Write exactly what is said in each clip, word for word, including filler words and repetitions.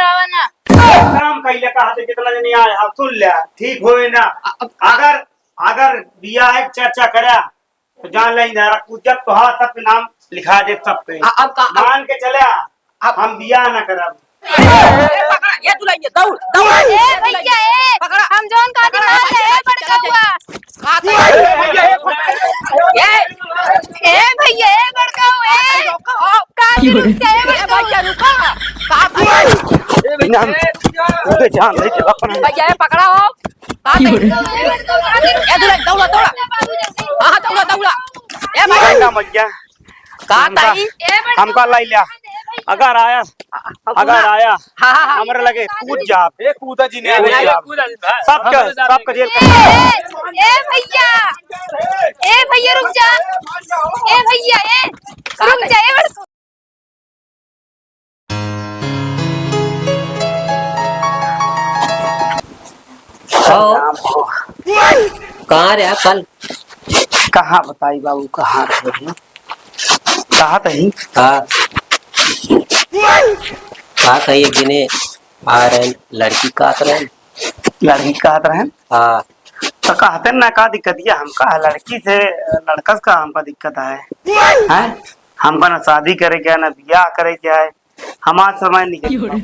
बतावा ना। काम कइले कहा थे, जितना जने आए, हाँ, सुन ले, ठीक होए ना। अ-, अब अगर, अगर बियाह एक चर्चा करा, तो जान ले, इधर जब तो हाँ, सब पे नाम लिखा दे, सब पे। अ-, अब का, अब मान के चला, अब हम बियाह ना करब। ए, पकड़ा, ए, दुलहिन, दौड़, दौड़, ए, ए, भैया, ए, पकड़ा, हम जौन का पकड़ा, दिमाग है, ए, बड़का हुआ। ए, ए, भैया, ए, बड़का हुआ, ए। का की रुक जा, ए, ए, बड़का भैया, हुआ। रुका। का भैया? ए, भैया, हम, ए, रुक जा। उनके जान ले, जगह पर नहीं। भैया, ए, पकड़ा हो। का भैया? ए, दुलहिन, दौड़ा, दौड़ा। हाँ, हाँ, दौड़ा, दौड़ा। ए, भाई। गंगा मैया। का हमका, ताई? हमका लाई लिया। अगर आया, अगर आया, हाँ, हाँ, हाँ। हमरे लगे कूद जा। ए, कूदा जी ने कूद जा। सबके, सबके जेल ए, ए, ए भैया, ए भैया रुक जा, ए भैया, ए रुक जा, ए बड़ कहो, कहाँ रहा कल? कहाँ बताई बाबू, कहाँ रहे हम? कहा तही? हाँ। कहा तही एक दिने आ रहे, लड़की कहत रहे। लड़की कहत रहे? हाँ। तो कहते ना, का दिक्कत ये? हमका लड़की से, लड़कस का हमका दिक्कत है? हैं? हमका ना शादी करे के है, ना बियाह करे के है। हमार समय निकल गया।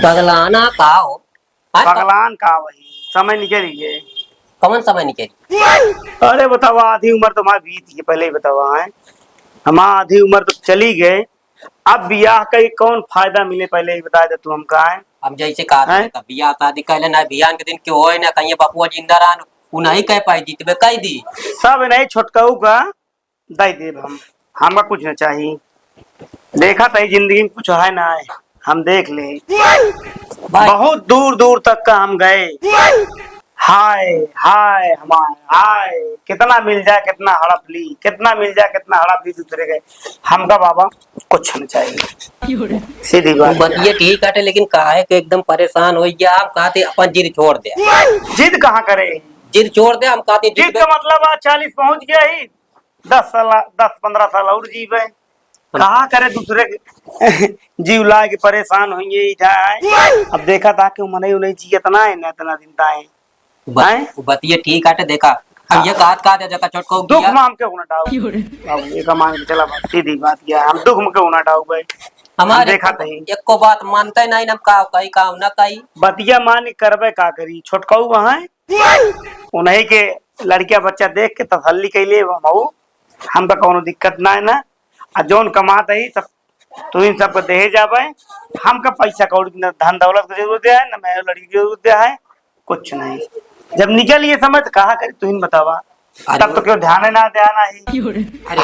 पगलाना का हो? हाँ, तो पगलान का वही, समय निकल गए। कौन समय निकल? अरे बतावा, आधी उम्र तो हमारी बीत गई, पहले ही बतावा है। हमार आधी उम्र तो चली गए, अब बियाह का ही कौन फायदा मिले, पहले ही बता दे तू हमका है। हम जैसे कहा था, हैं? बियाह शादी कहले ना, बियाह के दिन के होए ना, कहीं बपुआ जिंदा रहन, उ नहीं कह पाई, जीतबे कह दी। सब नहीं छोटकाऊ का दे देब हम, हमका कुछ न चाही। देखा तही जिंदगी में कुछ है ना है, हम देख ले। भाई। बहुत दूर दूर तक का हम गए। हाय, हाय, हमार, हाय, कितना मिल जाए, कितना हड़प ली, कितना मिल जाए, कितना हड़प ली दूसरे के। हमका बाबा कुछ न चाहिए। सीधी बात। बतिया ठीक आटे, लेकिन काहे के एकदम परेशान हो गया? हम कहते अपन जिद छोड़ दे। जिद कहाँ करे? जिद छोड़ दे, हम कहते जिद जिद का मतलब आज चालीस पहुँच गया ही, दस साल, दस पन्द्रह साल और जीवे। हम कहाँ करे दूसरे के जीव लाए के परेशान होइए इधर आए। अब देखा था कि मनई उनई जियत ना है ना इतना दिन ताए। उ बत-, हैं? उ बतिये ठीक आटे, देखा। हम ये कहत, कहत है, देखा, छोटको दुख बिया। में हमके होना डाउ। अब ये का मान के चला बात, सीधी बात ये है, हम दुख में के होना डाउ भाई। हमारे देखा एको, तही। एको बात मानते नहीं, हम का कही, का ना कही। बतिया मान के करबे का करी, छोटकऊ वहाँ है। उन्हीं के लड़किया बच्चा देख के तसल्ली कैले हम, हमका कौनो दिक्कत ना है ना। आ जौन कमात है सब तू इन सबको देहे जाबे, हमका पैसा कौड़ी न धन दौलत की जरूरत है, न मैं लड़की की जरूरत है, कुछ नहीं। जब निकल ये समय तो कहा करी, तू ही बतावा। अरे तब तो क्यों ध्यान ना देना ही। अरे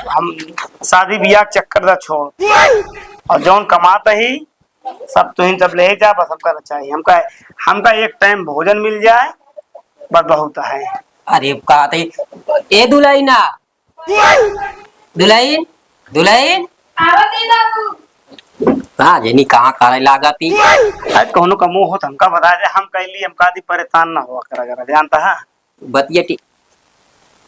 हम शादी ब्याह के चक्कर दा छोड़, और जौन कमात ही सब तू ही सब ले जा, बस हमका ना चाहिए। हमका, हमका एक टाइम भोजन मिल जाए, बस बहुत है। अरे का ते, ए दुलहिना, दुलहिन, दुलहिन। आवत ही बाबू। का जनी कहाँ करे लागत ही? अरे कौनो कमो हो तो हमका बता दे, हम कैली, हम कादी परेशान ना हुआ करा करा, जानता है? बतिया टी-,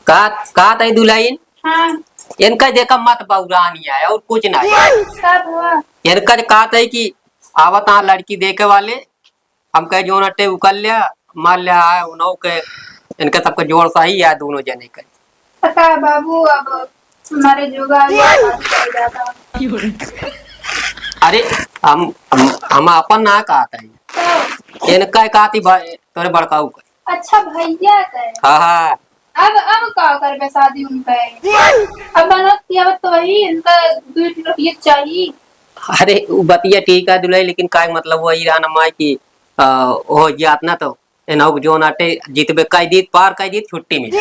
का, का तई दुलहिन? हाँ। इनका देखा मत बौरानी है और कुछ नहीं। सब हुआ। इनका का तई कि आवत आ लड़की देखे वाले, हम कहे जोन अटे उकल लिया, मार लिया है, उन्हों के, इनके सबके जोड़ सही है, दोनों जने के। पता है बाबू, अब हमारे जोगा ये शादी कर जाता। अरे, हम, हम, हम अपन ना कहत है। तो? इनका कहती भाई, तोरे बड़काऊ का। अच्छा, भैया का है। हाँ, हाँ। अब, अब का करबे शादी उनका है? अब बनत की अब तो वही, उनका दो रुपये चाहिए। अरे, उ बतिया ठीक है दुलही, लेकिन काय मतलब वही रहा ना माई की, आ, हो जात ना तो एनहु जोन आटे जितबे कह दीत, पार कह दीत, छुट्टी मिल।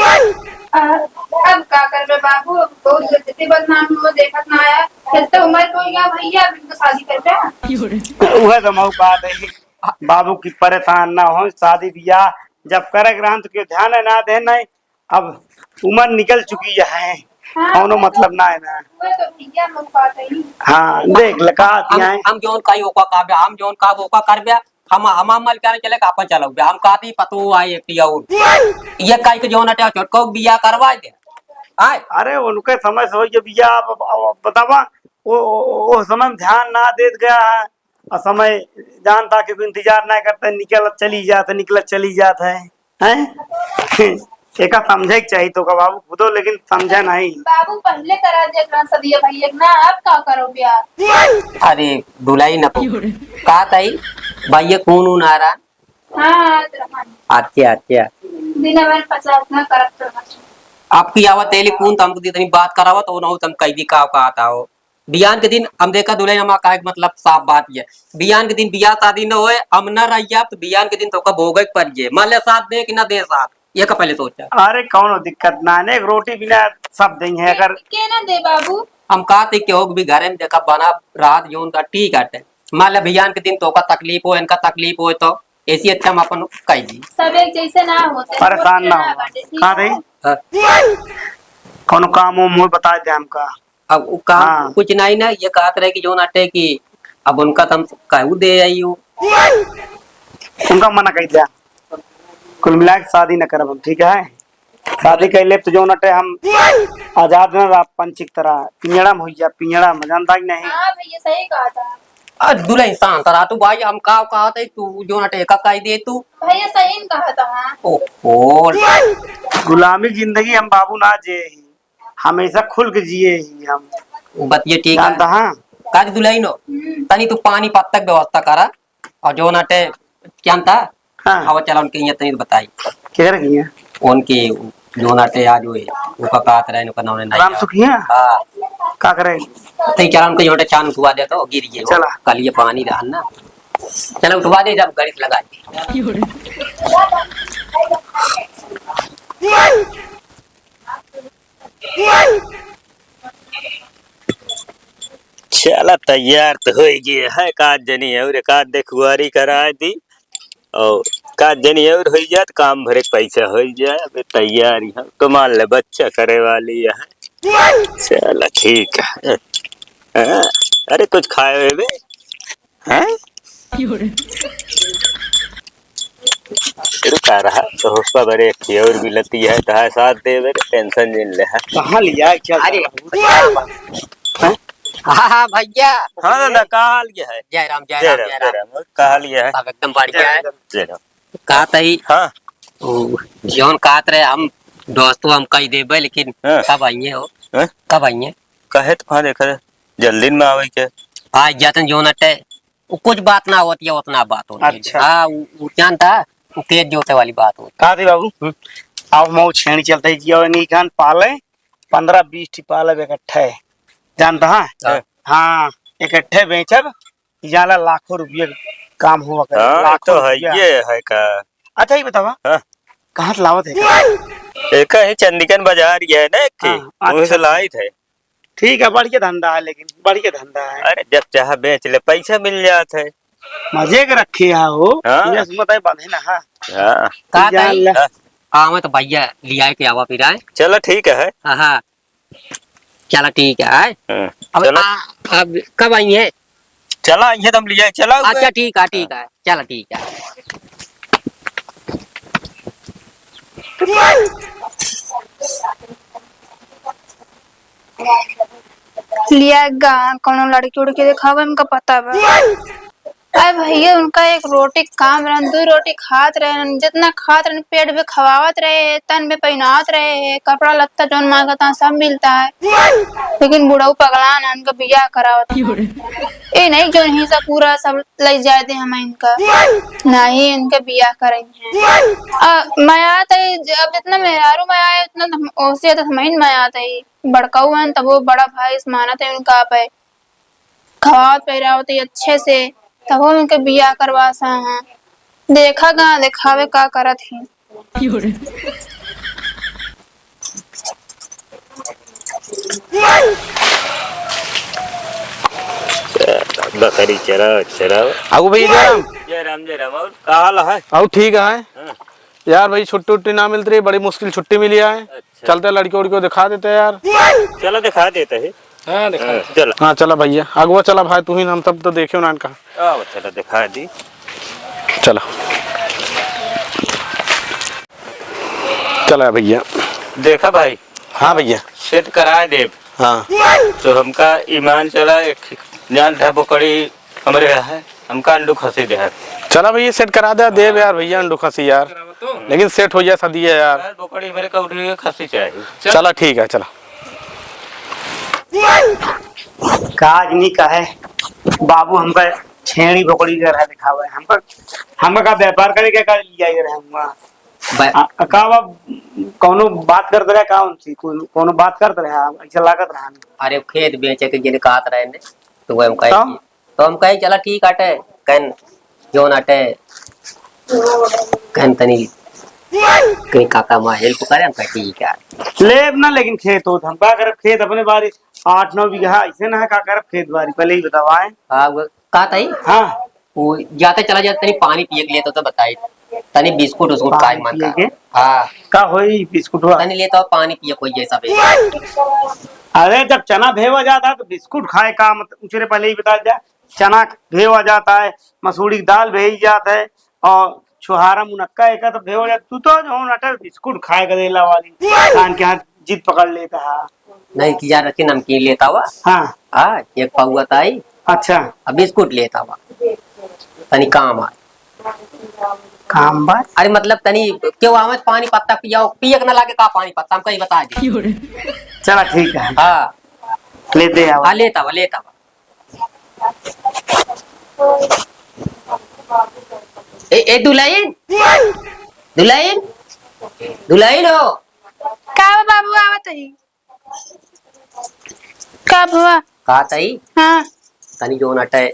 आ, अब का करबे बाबू, अब बहुत बेइज्जती बदनाम हो, देखत ना आया, इतना उम्र हो गया भैया, अब इनका शादी करबे। उहे तो मऊ बात है, बाबू की परेशान ना हो, शादी ब्याह जब करे के रहन तो क्यों ध्यान ना दे, नहीं अब उम्र निकल चुकी है, हाँ, कौनो मतलब ना है ना। वो तो भैया लोग बात है। हाँ, देख ले, कहा हम, दिया है। हम जौन कही ओका कहबे, हम जौन कहब ओका करबे, हम, हम अमल करे चले का अपन चलौबे। हम कहती पतो आए एक टिया और। ये कही के जौन अटे छोटको बिया करवा दे। आए। अरे उनके समय से होई के बिया, अब, अब बतावा, वो, वो, वो समय में ध्यान ना देत गया है। और समय जानता कि कोई इंतजार ना करता, निकल चली जात है, निकल चली जात है, हैं? एका समझे के चाहिए तो का बाबू खुदो, लेकिन समझा नहीं। बाबू पहले करा दे एकरा सदिया भैया के ना, अब का करो ब्याह? अरे दुलाई न तो का तई भैया कौन उन आ रहा? हाँ, तो हम अच्छा, अच्छा। दिन भर पचास ना करत रहत। आपकी आवत तेली कौन तो हमको इतनी बात करावत हो ना हो, तुम कह दी का कहता हो। बियान के दिन हम देखा दुल्हन हमार काहे के मतलब साफ बात ये। बियान के दिन बियाह शादी न होए, हम न रहिया तो बियान के दिन तोका भोगे के पड़ जाए। मान ले साथ दे कि ना दे साथ, ये का पहले सोचा। अरे कौनो दिक्कत ना है, एक रोटी बिना सब देंगे अगर। के ना दे बाबू? हम कहा थे कि हो भी घरे में देखा बना रात जौन का ठीक आटे। मान ले बियान के दिन तोका तकलीफ हो, इनका तकलीफ हो तो ऐसी अच्छा हम अपन कह दी। सब एक जैसे ना होते, परेशान ना हो। बाटे, ठीक कहाँ है? थे? हाँ। कौनो काम हो मुझे बता दे हमका। अब उ काम हाँ। कुछ नहीं ना, ये कहत रहे कि जौन अटे कि अब उनका तो हम कहू दे आई हो। उनका मना कह दिया, कुल मिला के शादी न करब हम, ठीक है? शादी कर लेब तो जौन अटे हम आजाद न रह पंछी की तरह, पिंजड़ा में होइया, पिंजड़ा में, जानता कि नहीं? हाँ भैया, सही कहा था। आ, दुल्हन शांत रहा तू भाई, हम का कहा थे, तू जौन अटे का कह दे तू। भैया, सही न कहा था, हाँ। ओहो। गुलामी जिंदगी हम बाबू ना जे ही, हमेशा खुल के जिए ही हम। वो बतिये ठीक है। जानता हाँ? का रे दुल्हन हो, हम्म। तनी तू पानी पत्ता के व्यवस्था करा। और जौन अटे जानता? हाँ। अब चला उनके यहाँ तनी बताई। केकरे के यहाँ? उनके जौन अटे आज हुए, वो का कहत रहे, उनका नाम नहीं राम याद। सुखिया? हाँ। का करे? तई चला उनके यहाँ चान उठवा दे तो गिर गए। चला। कल ये पानी रहन ना। चला उठवा दे, जब गाड़ी लगा दे। चला, तैयार तो होइ गए है, का जनी और एक आध देखुआरी कराए दी, और का जनी और होइ जाए तो काम भरे के पैसा होइ जाए। अबे तैयारी हम तो मान ले बच्चा करे वाली है। चला ठीक है। हाँ? अरे कुछ खाए हुए बे? हैं? रुका रहा, तो उसका बरे एक ठे और भी लती है, तो है साथ दे बरे, tension जिन ले है। कहाँ लिया है, क्या अरे, कर रहा है? हैं? हाँ, हाँ, भैया। हाँ, दादा, का हाल क्या है? जय राम, जय जय राम, राम, जय जय राम। राम। का हाल क्या है? सब एकदम बढ़िया है। जय राम। का तई? हाँ। ओ, जौन कहत रहे, हम दोस्तों हम कह देबे, लेकिन हाँ। कब आइए हो? हाँ? कब आइए? कहे तो हाँ, देखा जल्दी में आवे के। आज जातन जौन अटे, वो कुछ बात ना होती है, उतना बात होती है। अच्छा। हाँ, वो, वो जानता, वो तेज जोते वाली बात होती है। का दी बाबू? हम्म। अब मऊ छेड़ी चलते जियो, नहीं खान पाले, पन्द्रह बीस ठी पाले इकट्ठे। जानता है? हाँ। हाँ, इकट्ठे बेचब, जाला लाखों रुपये काम हुआ करे, हाँ, लाखों तो है, रुपया। ये है का? अच्छा, ये बतावा, हाँ। कहाँ से लावत है का? एक ही चंदिकन बाजार ये है ना, एक हाँ, वहीं से अच्छा। लाइत है। ठीक है, बढ़िया धंधा है, लेकिन बढ़िया धंधा है। अरे, जब चाह बेच ले, पैसा मिल जात है। मजे के रखे है हो, हाँ। ये सुनत है, बांधे ना है। हाँ। का जान ताई? ले। हाँ। आवे तो भैया लियाए के आवा फिर आए। चलो, ठीक है। हाँ, हाँ। चला, ठीक है। हाँ, अब चलो। आ, अब कब आई है? चला, ये तुम लियाए, चला। अच्छा, ठीक है, ठीक है। चला, ठीक है। लिया गा, कोनो लड़की उड़की देखावे, हमका पता बा। अरे भैया, उनका एक रोटी काम रहन, दो रोटी खात रहन, जितना खात रहन, पेट पे खवावत रहे, तन पे पहनावत रहे, कपड़ा लत्ता जौन मांगता सब मिलता है। लेकिन बुढ़ऊ पगलान है, उनका बियाह करावत है। ए नहीं, जौन हिस्सा पूरा सब ले जाए दे हम इनका, नहीं इनका बियाह करेंगे। आ, मैं आत है, अब जितना मेहरारू मैं आए, उतना तो हम, ओसे ज्यादा हम ही मैं आत है। बड़काऊ हन, तब वो बड़ा भाई से मानत है उनका पे। खवावत पहिरावत ही अच्छे से, तब हम उनके बियाह करवा सा हैं। देखा गा, देखावे का करत ही। बकरी चरा, चरा। आगू भैया, जय राम। जय राम, जय राम। और का हाल है? और ठीक है। हाँ। यार भाई, छुट्टी उट्टी ना मिलती रही, बड़ी मुश्किल छुट्टी मिली है। अच्छा। चलते लड़की उड़की को दिखा देते यार। चलो दिखा देते हैं। हाँ, दिखा हाँ, दे। चलो। हाँ, चला भैया, अगुआ चला भाई, तू ही ना, हम तब तो देखे ना इनका। आओ, चलो दिखा दी। चला। चला भैया। देखा भाई। हाँ भैया। सेट करा देब। हाँ। तो हमका ईमान चला, एक जान था बोकड़ी हमरे है, हमका अंडू खसी दे है। चला भैया, सेट करा दे, देब यार भैया अंडू खसी यार। लेकिन सेट हो जाए सदिया यार। यार, बोकड़ी हमरे का उठे खसी चाहिए। चला ठीक है, चला। काज नहीं कहे, बाबू हमका छेड़ी बोकड़ी के रहा दिखावे। हमका, हमका का व्यापार करे के का लिया ये रहे हुआ। बै- आ, का बा, कौनो बात करत रहे का उनसे? कौन-, कौनो बात करत रहे? आ, ऐसा लागत रहा। अरे खेत बेचे के जिन कहत रहे ने, तो वह हम कहे तब? कि, तो हम कहे चला ठीक आटे, कहन जौन आटे, कहन तनी कहीं काका माँ हेल्प करे, हम कहे ठीक है। लेब ना, लेकिन खेत होत हम का करब, खेत अपने बारी आठ नौ बीघा ऐसे ना है, का करब खेत बारी, पहले ही बतावा है। हाँ, वो का तई? हाँ। वो जाते चला जाते तनी पानी पिए के लिए तो, तो बताई, तनी बिस्कुट उस्कुट पानी खाए मन पिए का। के? हाँ। का होई बिस्कुट हुआ? तनी लेता हूँ पानी पिए कोई जैसा भी। अरे जब चना भेवा जाता है तो बिस्कुट खाए का मतलब, उचरे पहले ही बता जा, चना भेवा जाता है, मसूरी की दाल भेजी जाता है और छुहारा मुनक्का एक तो भेवा जाता, तू तो जो नटे बिस्कुट खाए का देला वाली, कान के हाथ जिद पकड़ लेता है। नहीं कि यार रखी नमकीन लेता हुआ। हाँ। हाँ, एक पौवा ताई। अच्छा। अब बिस्कुट लेता हुआ। तनी काम आ। काम बा? अरे मतलब तनी क्यों आवे तो पानी पत्ता पियाओ, पिए के ना लागे का पानी पत्ता, हम कहीं बता दे। चला ठीक है। हाँ। लेते आओ। हाँ, लेता हुआ, लेता हुआ। ए, ए, दुलहिन? दुलहिन? दुलहिन हो? का बा बाबू, आवत ही। का भवा? का ताई? हाँ। तनी जो नटे,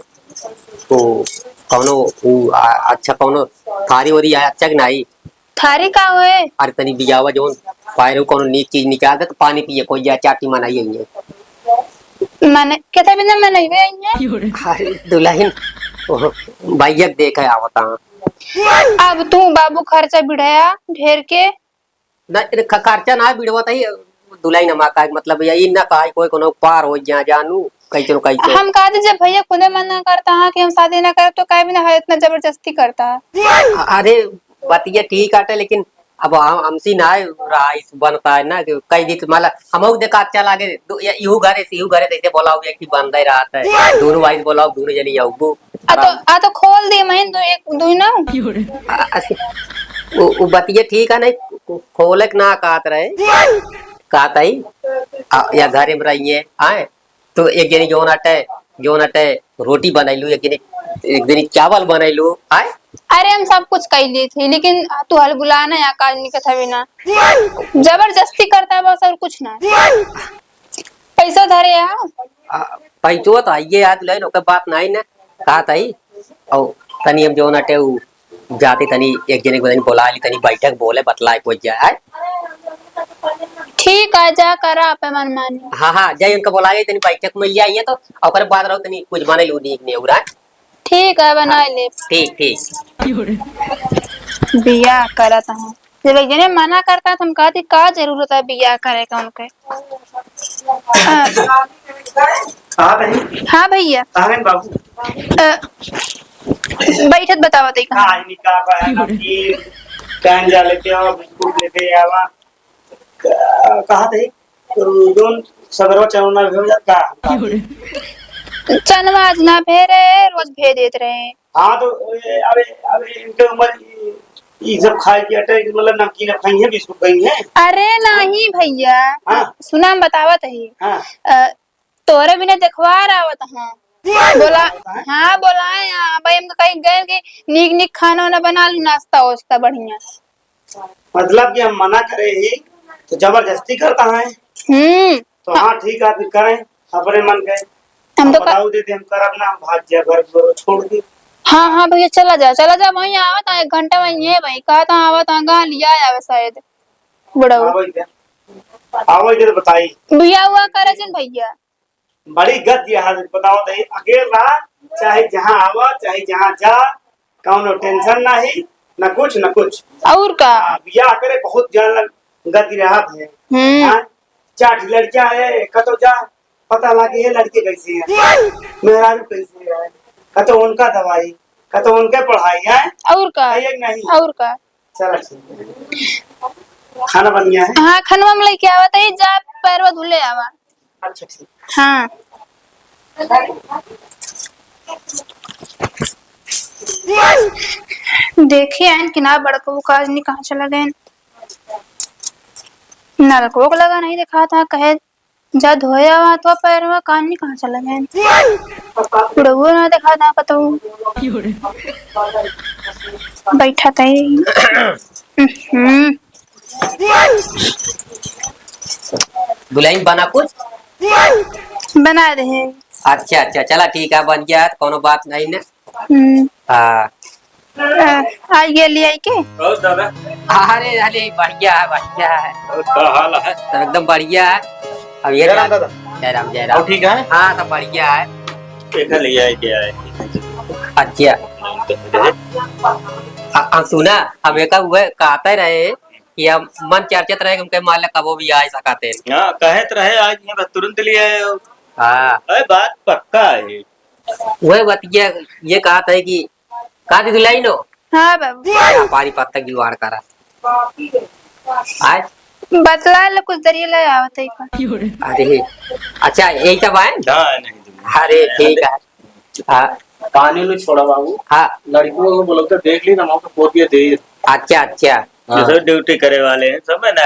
तो कौनो, उ, आ, अच्छा कौनो थारी ओरी है, अच्छा कि नाही? थारी का होए? अरे तनी बियावा जौन पायरू कौनो नीक चीज निकाल दे तो पानी पिए कोई जा चाटी मनाई आई है। माने, केथे बिना मनइबे आई है? अरे दुलहिन, ओ, भैया के देखे आवता। अब तू बाबू खर्चा बिढ़ाया ढेर के। ना, रे, ख-, खर्चा ना बिड़वत ही, दुलहिन हमार का, मतलब, यही ना कहा, कोई कोनो पार हो जा, जानू, कैसे न कैसे। हम कहते, जब भैया खुदे मना करता है कि हम शादी ना करब, तो काहे बिना इतना जबरदस्ती करता है? अ-, अरे, बतिया ठीक आटे, लेकिन अब हम, हमसे ना रहा, इस बनता है ना, कि कई दिन, मतलब, हमहू देखा अच्छा लागे, दो, ये, इहू घरे से, इहू घरे से ऐसे बोलाओ, एक ही बंदा ही रहता है, दोनों भाई से बोलाओ, दोनों जनी आऊ। आ तो, आ तो खोल दे, मैं दो, एक, दो ही ना। आ, आ, उ, उ बतिये ठीक है, नहीं, खो-, खोले के ना कहत रहे। कहत है, आ, या घरे में रहिए, आए, तो एक जनी जौन अटे, जौन अटे रोटी बनैलू, एक जनी, एक जनी चावल बनैलू, आए। अरे, हम सब कुछ कर लिए थे, लेकिन तू हल बुलाना या काज नहीं कथा बिना। जबरदस्ती करता है बस, और कुछ ना। पैसा धरे आ। आ, पैसो तो आइए यार, लेकिन ओकर बात नहीं ना, कहा तई, और तनी हम जौन अटे उ जाते तनी एक जने को तनी बोला ली, तनी बैठक बोले, बतलाए, पहुंच जाए, आए? ठीक है, जा करा आपे मनमानी। हाँ, हाँ, जाई उनका बोला ली, तनी बैठक में ले आइए तो, ओकर बाद रहो तनी कुछ बने लू नीक ने उरा। ठीक है, बना ले। ठीक, ठीक। बियाह करत हूँ। जब एक जने मना करता है, तो हम कहती, "का जरूरत है बियाह करे का उनके?" हाँ। हाँ बहिन। हाँ भैया। कहाँ गए बाबू? अ, बैठत बतावत है कहाँ। हाँ, इनका का है ना कि कहीं जा लेते हो, बिस्कुट लेते आवा। क-, कहा थे, तो जोन सगरवा चनौना भेव जात का? चनवा आज ना भे रहे, रोज भे देत रहे। हाँ, तो, ए, अरे, अरे, इनके उम्र ई, ई सब खाए के अटे, मतलब नमकीन अब खाई है, बिस्कुट खाई है। अरे नहीं भैया, हाँ। सुना, हम बतावत ही। हाँ। अ, तोरे बिना देखवार आवत हैं। बोला, हाँ, बोलाए, आ, भाई, हम तो कहीं गए कि नीक नीक खाना वाना बना ली, नाश्ता वास्ता बढ़िया। मतलब कि हम मना करे ही तो जबरदस्ती करता है। हम्म। तो हाँ, ठीक है, फिर करें अपने मन के। हम हम तो क- बताऊ देते, हम करब ना, हम भाग जाए घर को छोड़ के। हाँ, हाँ भैया, चला जा, चला जा, वहीं आवत है, एक घंटा वहीं है भाई, कहा था आवत है, गाँव लिया आवे शायद, बुढ़ऊ। आवई दे, आवई दे तो बताई। बिया हुआ करे जिन भैया। बड़ी गत ये हालत बताओ तो, अकेल रहा, चाहे जहाँ आवा, चाहे जहाँ जा, कौनो टेंशन नहीं, न कुछ, न कुछ। और का? हाँ, बियाह करे बहुत जान लग, गत रहत है। हम्म। हाँ, चार ठे लड़कियां है, कतो जा, पता लागे ये लड़के कैसे हैं, मेहरारू कैसे है, कतो उनका दवाई, कतो उनके पढ़ाई है। और का? है या नहीं? और का? चला ठीक है। खाना बन गया है? हाँ, खाना हम लेके आवा, तो ये जा पैरवा धुले आवा। अच्छा, ठीक। हाँ। देखी आइन कि ना बड़कऊ काज नहीं कहाँ चला गए। नलको के लगा नहीं देखा था, कहे जा धोया हुआ तो पैरवा कान नहीं कहाँ चला गए। बुढ़ऊ ना देखा था पतऊ। बैठा था ही। हम्म। दुल्हन बना कुछ? बना दे। अच्छा, अच्छा, चला ठीक है, बन गया है, तो कोनो बात नहीं ना। हम्म। हाँ। आ, आई गेली आई के? और दादा? अरे, अरे, बढ़िया है, बढ़िया है। और का हाल है? सब एकदम बढ़िया है। अब ये जय राम दादा। जय राम, जय राम। और ठीक है? हाँ, सब बढ़िया है। देखा ले आए, क्या है? अच्छा। आ, आ, सुना, हम एक हुए कहते रहे कि हम मन चर्चित रहे कि उनके मान ले कबो भी आ सकते हैं। हाँ, कहत रहे, आज यहाँ बस तुरंत ले आए हो। हाँ। अरे, बात पक्का है। वह बतिया ये कहत है कि का दीदी लाई नो? हाँ बाबू। जा पानी पत्ता जुगाड़ करा। आज बतला ले कुछ दरिया ले आवत है का? अरे, अच्छा, यही सब आए? हाँ, नहीं, नहीं। अरे, ठीक है। हाँ। पानी उनी छोड़ा बाबू। हाँ। लड़कियों को बोलो तो देख ली ना, मौका पोत दिया दे। अच्छा, अच्छा। हाँ। जैसे ड्यूटी करे वाले हैं, सब है ना,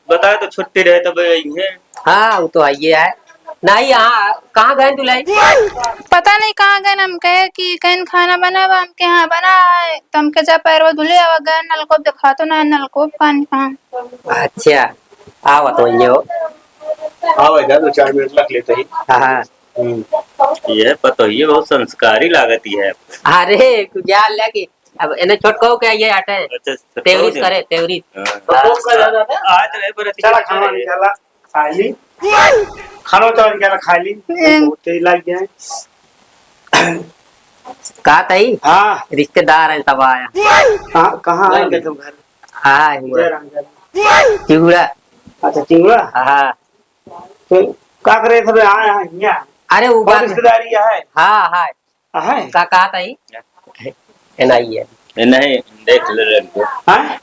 बताए तो छुट्टी रहे तब यही है। हाँ, वो तो है, ये है। नहीं, यहाँ कहाँ गए दुल्हन? पता नहीं कहाँ गए, हम कहे कि कहीं खाना बना बा, हम के यहाँ बना है, तो हम के जा पैरवा धुले आवा, गए नलको देखा तो ना, नलको पानी कहाँ। अच्छा, आवा तो ये हो। आवा इधर दो चार मिनट रख लेते ही। हाँ, हाँ। हम्म। ये पतोहिए बहुत संस्कारी लागत ही है। अरे, कुछ यार लेके अब इन्हें छोटको के ये हटे। अच्छा, छोटको तेवरीस के? करे, तेवरीस। हाँ। हाँ। छोटको का ज्यादा था? आज रहे बरत चला, के खाना रहे। निकाला, खा ली। खाना तो निकाला, खा ली। हम्म। बहुत तेज लग गया है। का तई? हाँ। रिश्तेदार हैं, सब आया। हाँ, कहाँ आए थे तुम घर? हाँ, हुआ। जय राम, जय राम। चिंगुड़ा। अच्छा, चिंगुड़ा? हाँ। तो का करे सब आए हैं यहाँ? अरे, वो कौन बात रिश्तेदारी है? हाँ, हाँ। है? का, का तई? ए, नहीं है। ए, नहीं, देख ले लड़को। हैं?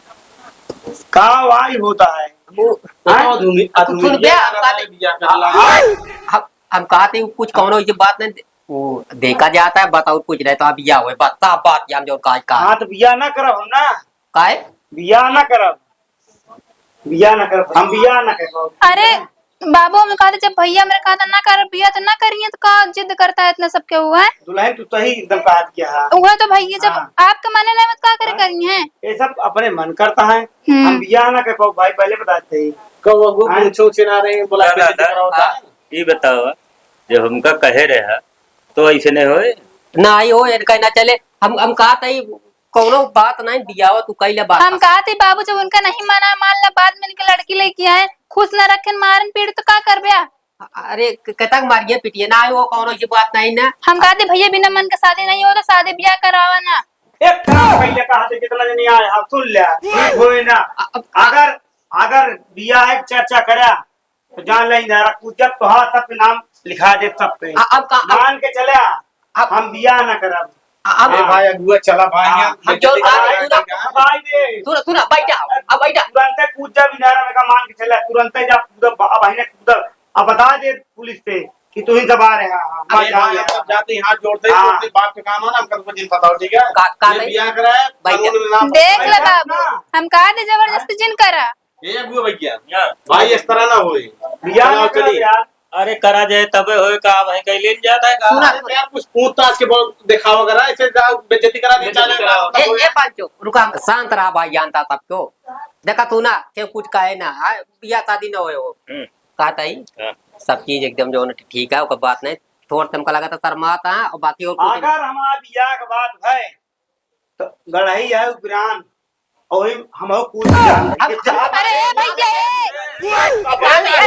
का वाई होता है? वो हैं? बताओ, धुमी-, आ, धुमी सुन बे, बिया हम करा कहते, ले, बिया कर ला। हम, हम कहते हैं, कुछ कौनो ये बात नहीं, वो देखा जाता है, बताओ, कुछ नहीं तो अब या हुए, बता बात, हम जो काज का। हाँ, तो बिया ना करब हम ना। काहे? बिया ना करब। बिया ना करब, हम बिया ना कर पाओ। अरे, बाबू, हम कहते, जब भैया मेरे कहते ना कर बिया, तो ना करिए, तो का जिद करता है इतना सबके हुआ है? दुल्हन, तू सही एकदम कहा दिया है। हुआ तो भैया, जब हाँ। आपके मने नहीं, तो का करे हाँ। करिए हैं? ये सब अपने मन करता है, हम्म। हम बिया ना कर पाओ, भाई, पहले बताते ही। कब वो हाँ। पूछो, चिना रहे हैं, बोला, दादा, बेइज्जती कराओ, हाँ। ये बताओ, जब हमका कहे रहे, तो ऐसे नहीं होए? ना, आई हो, इनका ना चले, हम, हम कहा था, कौनो बात नहीं, बियाह तू कइले बात। हम कहत ही बाबू, जब उनका नहीं मना, मान ला बाद में इनके लड़की लेके आए, खुश न रखेन, मारन पीट तो का करबे आ? अरे, क-, कतक मारिए पीटिए ना, वो कौनो की बात नहीं ना। हम कहत ही भैया बिना मन के शादी नहीं हो तो शादी बियाह करावा ना। एक काम पहले कहा थे, कितना जने आए, हाँ, सुन ले, ठीक होए ना। अ-, अब अगर, अगर बियाह एक चर्चा करा, तो जान ले, इधर कुछ जब तोहार सब के नाम लिखा दे सब पे। आ, अब का, अब मान के चले आ, अब हम बियाह ना करब। आ, अब ए भाई, अगुआ चला भाई, हाँ, यहाँ हम जोर बेइज्जती आ, करा रहे हैं। भाई रे। सुन, सुन, बैठा, अब बैठा। तुरंते कूद जा, इधर में का मान के चले, तुरंते जा, कूद, अब भाई ने कूद, अब बता दे पुलिस से कि तू ही दबा रहे हैं, हाँ, हाँ, अरे भाई, हम सब जाते हैं, हाथ जोड़ते हैं, हाँ। जोड़ते बाप के काम है ना, हम कल को जिन बताओ, ठीक है? का, का ये नहीं? बियाह करा है, बैठा। कानून में नाम देख ले बैठा बाबू, ना। हम कहा थे जबरदस्ती जिन करा। ए अगुआ भैया, हाँ। भाई इस तरह ना होए। भैया चलाओ, ना करो चली। यार। अरे करा जाए तबे होए का, भाई कहीं लेन जाता है का? सुना। अरे यार कुछ पूछताछ के बहुत दिखावा करा, ऐसे जाओ बेइज्जती करा दे, बेइज्जती चले कराओ। ना, ए, ए पांचो, रुका, शांत रहा भाई, जानता सबको। देखा तू ना, क्यों कुछ कहे ना, हाँ, बियाह शादी ना होए हो। हम्म। कहता ही, हाँ। सब चीज एकदम जो है ना ठीक है, ओकर बात नहीं, थोड़ा सा हमका लगा था शर्माता है, और बाकी और कुछ नहीं। अगर हमारा बियाह के बात है, तो गढ़ई है उपरान, ओही हम हो कूद जान। अब, अब, अरे, ए भैया, ए। ए, ए,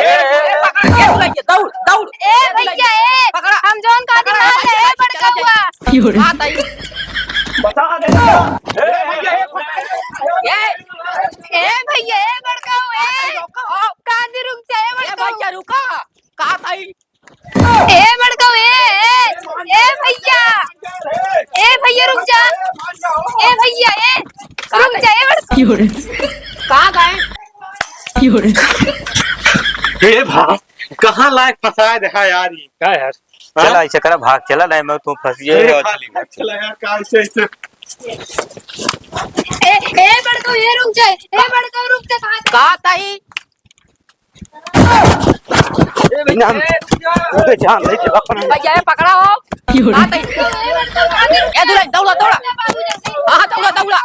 ए, पकड़, ए, दौड़, दौड़। ए भैया, ए। पकड़ा। हम जौन कहत ही, पकड़ा। मान ले, ए बड़का हुआ। की हो रे? बात आई। बता दे। ए भैया, ए, पकड़। ए। ए भैया, ए बड़का हुआ, ए। कांदी रुक जा, ए ए बड़का भैया, हुआ। रुका। का भाई? ए बड़का, ए, ए, ए भैया, ए भैया रुक जा, ए भैया, ए रुक जा, ए बड़का। की हो रे? कहाँ गए? की हो रे? ए भाई, कहाँ लायक फंसाया देखा यार ये। का यार? हाँ? चला, ऐसे करा, भाग चला, नहीं मैं तू फंस गए अरे हो, भाग, चली। भाग चला यार, का ऐसे, ऐसे? ए, ए, बड़को, ए, रुक जाए। ए, बड़को, रुक जा, कहाँ से? का ताई? ना, हम उधर जान रही थी, अपन भैया, ये पकड़ा हो। का ताई? ए, बड़को, कहाँ से? ए, दुल्हन, दौड़ा, दौड़ा। हाँ, हाँ, दौड़ा, दौड़ा।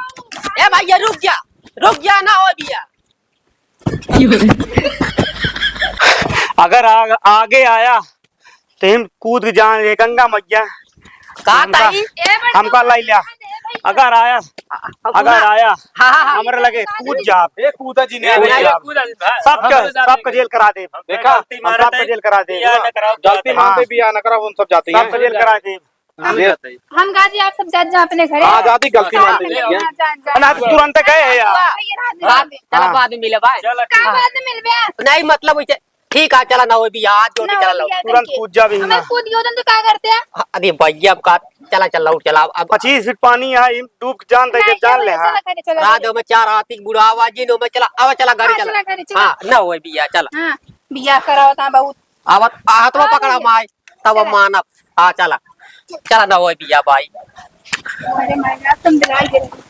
ए, भैया, रुक जा। रुक जा ना, ओ भैया। अगर आ, आगे आया तो हम कूद के जान रे गंगा मैया। का हमका, ताई? हमका लाई लिया। अगर आया, अगर आया, हाँ, हाँ, हाँ। हमरे लगे कूद जा। ए, कूदा जी ने कूद जा। सबके, सबके जेल करा दे। देखा? हम सबके जेल करा दे। गलती मान दे, बिया न करा, हम सब जाते हैं। सबके जेल करा दे। हम, हम जाते हैं। हम कहा जी, आप सब जात जाओ अपने घरे। हाँ, जाती, गलती मान ली। हाँ, जात, जात। ना, तुरंत गए हैं यार। हाँ, ये रहा, हाँ। चला, हाँ। बाद में मिले भाई। चला, का हाँ। बाद में मिलबे? नहीं, मतलब, वैसे, ठीक है, चला ना, वो भी यार, जो ना, चला वो लो। भी यार, तुरंत कूद जा भी हमें ना। कूद गयो तो का करते हैं? हाँ, अरे भैया, अब का, चला, चला, उठ, चला, अब पच्चीस फीट पानी है, हम डूब के जान दे के नहीं, जान चलो, ले, चलो, हाँ। घरे चलो, रात घरे। में चार हाथी बुढ़ावा जी, नो में चला, आवा, चला, घरे हाँ, चला। चला, घरे चला। हाँ, ना, वो भी यार, चला। हाँ, बिया कराओ था बहुत। आवत, हाथवा पकड़ा माई, तब हम मानब। हाँ, चला। चला ना होई बिया भाई। अरे माई, आज तुम दिलाई दे।